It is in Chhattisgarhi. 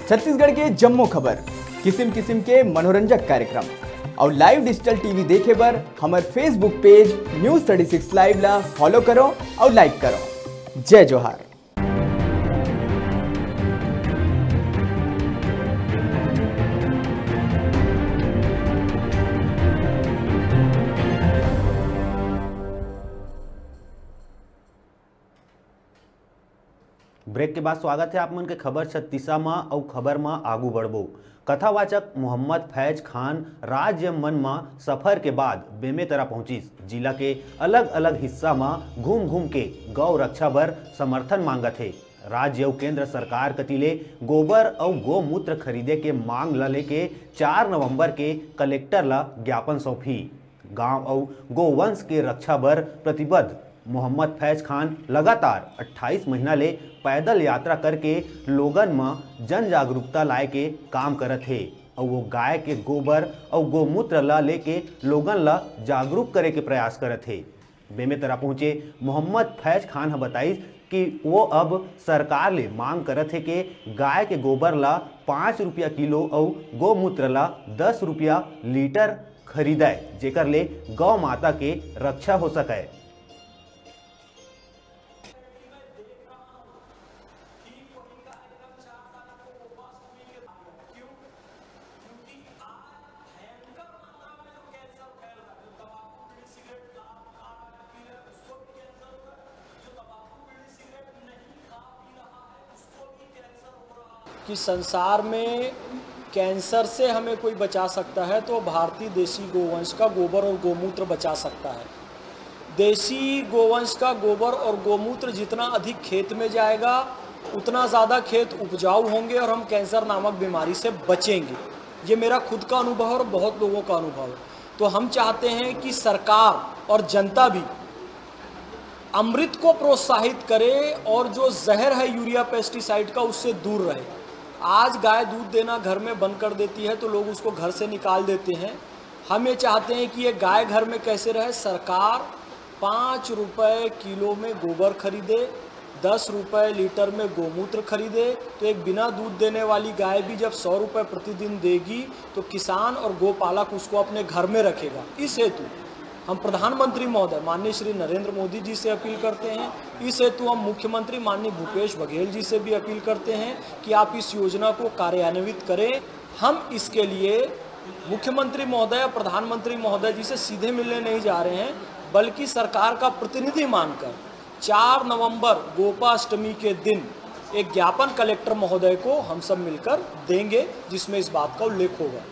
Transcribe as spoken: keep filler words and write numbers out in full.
छत्तीसगढ़ के जम्मो खबर, किसिम किसिम के मनोरंजक कार्यक्रम अउ लाइव डिजिटल टीवी देखे बर हमर Facebook पेज News Thirty Six Live ला फॉलो करो अउ लाइक करो। जय जोहार। ब्रेक के बाद स्वागत है आप मन के खबर छत्तीसा म। अउ खबर म आगू बढ़बो। कथावाचक मोहम्मद फैज खान राज्य मन म सफर के बाद बेमेतरा पहुंचिस। जिला के अलग-अलग हिस्सा म घूम-घूम के गौ रक्षा बर समर्थन मांगत हे। राज्य अउ केंद्र सरकार कति ले गोबर अउ गोमूत्र खरीदे के मांग ल लेके चार नवंबर के कलेक्टर ल ज्ञापन सौंपही। गांव अउ गोवंश के रक्षा बर प्रतिबद्ध मोहम्मद फैज खान लगातार अट्ठाईस महीना ले पैदल यात्रा करके लोगन म जन जागरूकता लाए के काम करत हे अउ वो गाय के गोबर अउ गोमूत्र ल लेके लोगन ल जागरूक करे के प्रयास करत हे। बेमेतरा पहुंचे मोहम्मद फैज खान ह बताइस कि वो अब सरकार ले मांग करत हे के गाय के गोबर ल पाँच रुपया किलो अउ गोमूत्र ल दस रुपया लीटर खरीदय, जेकर ले गौ माता के रक्षा हो सकय। कि संसार में कैंसर से हमें कोई बचा सकता है तो भारतीय देसी गोवंश का गोबर और गोमूत्र बचा सकता है। देसी गोवंश का गोबर और गोमूत्र जितना अधिक खेत में जाएगा, उतना ज़्यादा खेत उपजाऊ होंगे और हम कैंसर नामक बीमारी से बचेंगे। ये मेरा खुद का अनुभव है और बहुत लोगों का अनुभव है। तो हम चाहते हैं कि सरकार और जनता भी अमृत को प्रोत्साहित करे और जो जहर है यूरिया पेस्टिसाइड का, उससे दूर रहे। आज गाय दूध देना घर में बंद कर देती है तो लोग उसको घर से निकाल देते हैं। हम ये चाहते हैं कि ये गाय घर में कैसे रहे। सरकार पाँच रुपए किलो में गोबर खरीदे, दस रुपए लीटर में गोमूत्र खरीदे, तो एक बिना दूध देने वाली गाय भी जब सौ रुपए प्रतिदिन देगी तो किसान और गोपालक उसको अपने घर में रखेगा। इस हेतु हम प्रधानमंत्री महोदय माननीय श्री नरेंद्र मोदी जी से अपील करते हैं, इस हेतु हम मुख्यमंत्री माननीय भूपेश बघेल जी से भी अपील करते हैं कि आप इस योजना को कार्यान्वित करें। हम इसके लिए मुख्यमंत्री महोदय और प्रधानमंत्री महोदय जी से सीधे मिलने नहीं जा रहे हैं, बल्कि सरकार का प्रतिनिधि मानकर चार नवंबर गोपाष्टमी के दिन एक ज्ञापन कलेक्टर महोदय को हम सब मिलकर देंगे, जिसमें इस बात का उल्लेख होगा।